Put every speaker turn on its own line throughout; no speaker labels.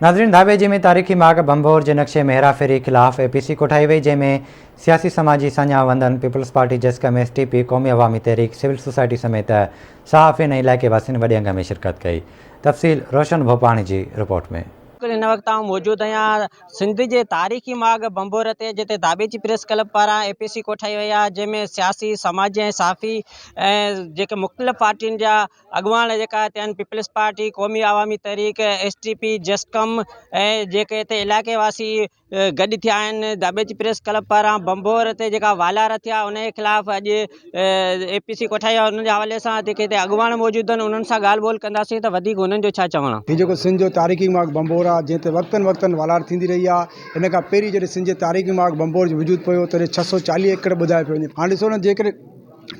ناظرين ڌاٻيجي ۾ تاريخي ماڳ ڀنڀور جي نقشي ۾ هيراڦيري خلاف اي پي سي ڪوٺائي وئي جنهن ۾ سياسي سماجي ساڃاهه وندن، peoples party, JSQM, S T P, Qaumi Awami Tehreek, civil society سميت صحافين ۽ علائقي واسين وڏي انگ ۾ شرڪت ڪئي. تفصيل روشن ڀوپاڻي جي رپورٽ ۾.
بلڪل هن وقت آئون موجود آهيان سنڌ جي تاريخي ماڳ ڀنڀور تي جتي ڌاٻيجي پريس ڪلب پاران اي پي سي ڪوٺائي وئي آهي جنهن ۾ سياسي سماجي ۽ صحافي ۽ جيڪي مختلف پارٽين جا اڳواڻ جيڪا هتي آهن peoples party, Qaumi Awami Tehreek, S T P, JSQM ۽ جيڪي هتي علائقي واسي گڏ ٿيا آهن ڌاٻيجي پريس ڪلب پاران ڀنڀور تي جيڪا والار ٿيا ان جي خلاف اڄ اي پي سي ڪوٺائي آهي ان جي حوالي سان جيڪي هتي اڳواڻ موجود آهن انهن سان ڳالهه ٻولهه ڪنداسين ته وڌيڪ انهن جو ڇا چوڻ آهي.
هي جيڪو سنڌ جو تاريخي ماڳ ڀنڀور آهي جنهن تي وقتن وقتن والار ٿيندي رهي آهي ان کان پهرين جڏهن سنڌ جي تاريخي ماڳ ڀنڀور جو وجود پيو تڏهن 640 ايڪڙ ٻڌايو پيو وڃي هاڻي ڏسو نه جيڪڏهن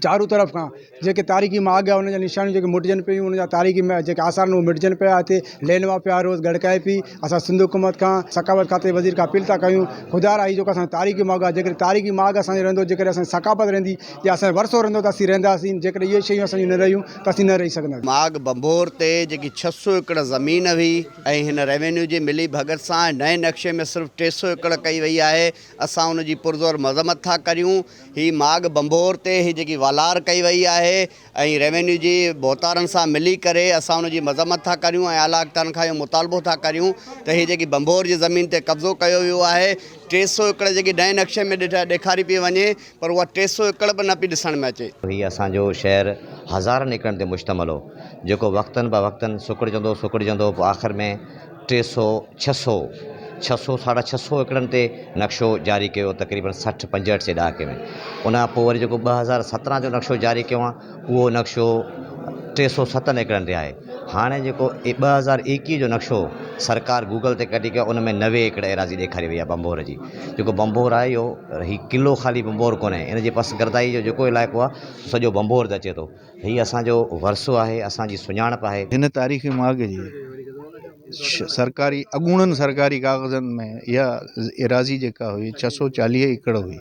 چارون طرف کان جيڪي تاريخي ماڳ آهي ان جا نشانيون جيڪي مٽجن پيون ان جا تاريخي جيڪي آثار آهن اهي مٽجن پيا هتي لينوا پيا روز ڳڙڪائي پئي اسان سنڌ حڪومت کان ثقافت کاتي جي وزير کان اپيل ٿا ڪيون خدا را هي جيڪو اسان جو تاريخي ماڳ آهي جيڪڏهن تاريخي ماڳ اسان جو رهندو جيڪڏهن اسان جي ثقافت رهندي يا اسان جو ورثو رهندو ته اسين رهنداسين جيڪڏهن اهي شيون اسان جون نه رهيون ته اسين نه رهي سگهنداسين.
ماڳ ڀنڀور تي جيڪي 600 ايڪڙ زمين هئي ۽ هن ريونيو جي ملي ڀڳت سان نئين نقشي ۾ صرف 300 ايڪڙ ڪئي وئي آهي اسان ان جي پرزور مذمت ٿا ڪريون. هي ماڳ ڀنڀور تي هي جيڪي والار ڪئي وئي آهي ۽ ريونيو جي ڀوتارن سان ملي ڪري اسان ان جي مذمت ٿا ڪريون ۽ اعليٰ اختيارن کان اهو مطالبو ٿا ڪريون ته هي جيڪي ڀنڀور جي زمين تي قبضو ڪيو ويو آهي 300 ايڪڙ جيڪي نئين نقشي ۾ ڏيکاري پئي وڃي پر اها 300 ايڪڙ به نه پئي ڏسڻ ۾ اچي.
هي اسان جو شهر هزارن ايڪڙن تي مشتمل هو جيڪو وقتن به وقتن سڪڙجندو سڪڙجندو پوء آخر ۾ ٽي سو، ڇهه سو، 600 ساڍا ڇهه سو ايڪڙن تي نقشو جاري ڪيو تقريبن سٺ پنجهٺ جي ڏهاڪي ۾ ان کان پوء وري جيڪو 2017 جو نقشو جاري ڪيو آهي اهو نقشو ٽي سو ستن ايڪڙن تي آهي هاڻي جيڪو 2021 جو نقشو سرڪار گوگل تي ڪڍي ڪيو ان ۾ 90 ايڪڙ ايراضي ڏيکاري وئي آهي بمبور جي جيڪو بمبور آهي اهو هي قلعو خالي بمبور ڪونهي ان جي پسگردائي جو جيڪو علائقو آهي سڄو بمبور تي اچي ٿو هي اسان جو ورثو آهي، اسان جي سڃاڻپ آهي.
هن تاريخي ماڳ جي سرڪاري اڳوڻن سرڪاري ڪاغذن ۾ اها ايراضي جيڪا هئي 640 ايڪڙ هئي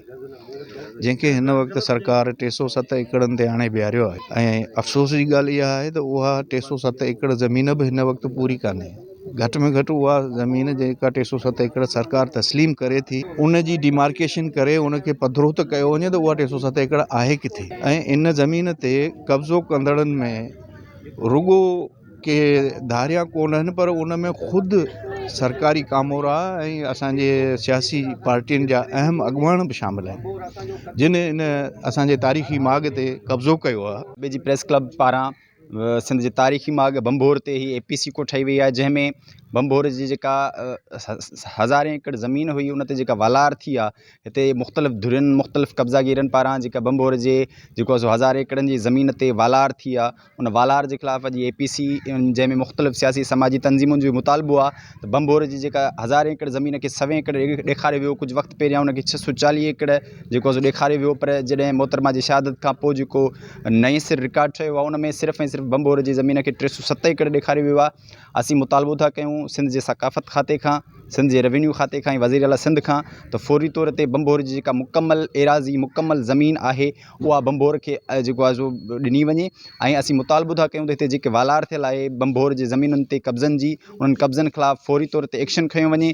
جنهن کي هن وقت سرڪار 307 ايڪڙن تي آڻي بيهاريو آهي ۽ افسوس جي ڳالهه اها آهي ته اها 307 ايڪڙ زمين به هن وقت پوري ڪانهي. گهٽ ۾ گهٽ اها زمين جيڪا 307 ايڪڙ سرڪار تسليم ڪري ٿي ان جي ڊيمارڪيشن ڪري ان کي پڌرو ته ڪيو وڃي ته اها 307 ايڪڙ آهي ڪٿي ۽ ان زمين تي قبضو ڪندڙن ۾ رڳو ڪي ڌاريا ڪونهن پر ان ۾ خود سرڪاري ڪامورا ۽ اسانجي سياسي پارٽين جا اهم اڳواڻ به شامل آهن جن ان اسانجي تاريخي ماڳ تي قبضو ڪيو آهي.
بي جي پريس ڪلب پاران سنڌ جي تاريخي ماڳ ڀنڀور تي هي اي پي سي ڪوٺائي وئي آهي جنهن ۾ ڀنڀور جي جيڪا هزارين ايڪڙ زمين هئي ان تي جيڪا والار ٿي آهي هتي مختلف ڌرين مختلف قبضا گيرن پاران جيڪا ڀنڀور جي جيڪو آهي سو هزارين ايڪڙن جي زمين تي والار ٿي آهي ان والار جي خلاف اڄ اي پي سي جنهن ۾ مختلف سياسي سماجي تنظيمن جو مطالبو آهي ته ڀنڀور جي جيڪا هزارين ايڪڙ زمين کي سوين ايڪڙ ڏيکاريو ويو ڪجهه وقت پهريان ان کي 640 ايڪڙ جيڪو آهي سو ڏيکاريو ويو پر جڏهن محترمه جي شهادت کان پوء جيڪو نئين سر رڪارڊ ٺهيو آهي ان ۾ صرف ۽ صرف ڀنڀور جي زمين کي 307 ايڪڙ ڏيکاريو ويو آهي اسين مطالبو ٿا ڪيون سنڌ جي ثقافت کاتي کان سنڌ جي روينيو کاتي کان ۽ وزير اعليٰ سنڌ کان ته فوري طور تي ڀنڀور جي جيڪا مڪمل ايراضي مڪمل زمين آهي اها ڀنڀور کي جيڪو آهي سو ڏني وڃي ۽ اسين مطالبو ٿا ڪيون ته هتي جيڪي والار ٿيل آهي ڀنڀور جي زمينن تي قبضن جي انهن قبضن خلاف فوري طور تي ايڪشن کنيو وڃي.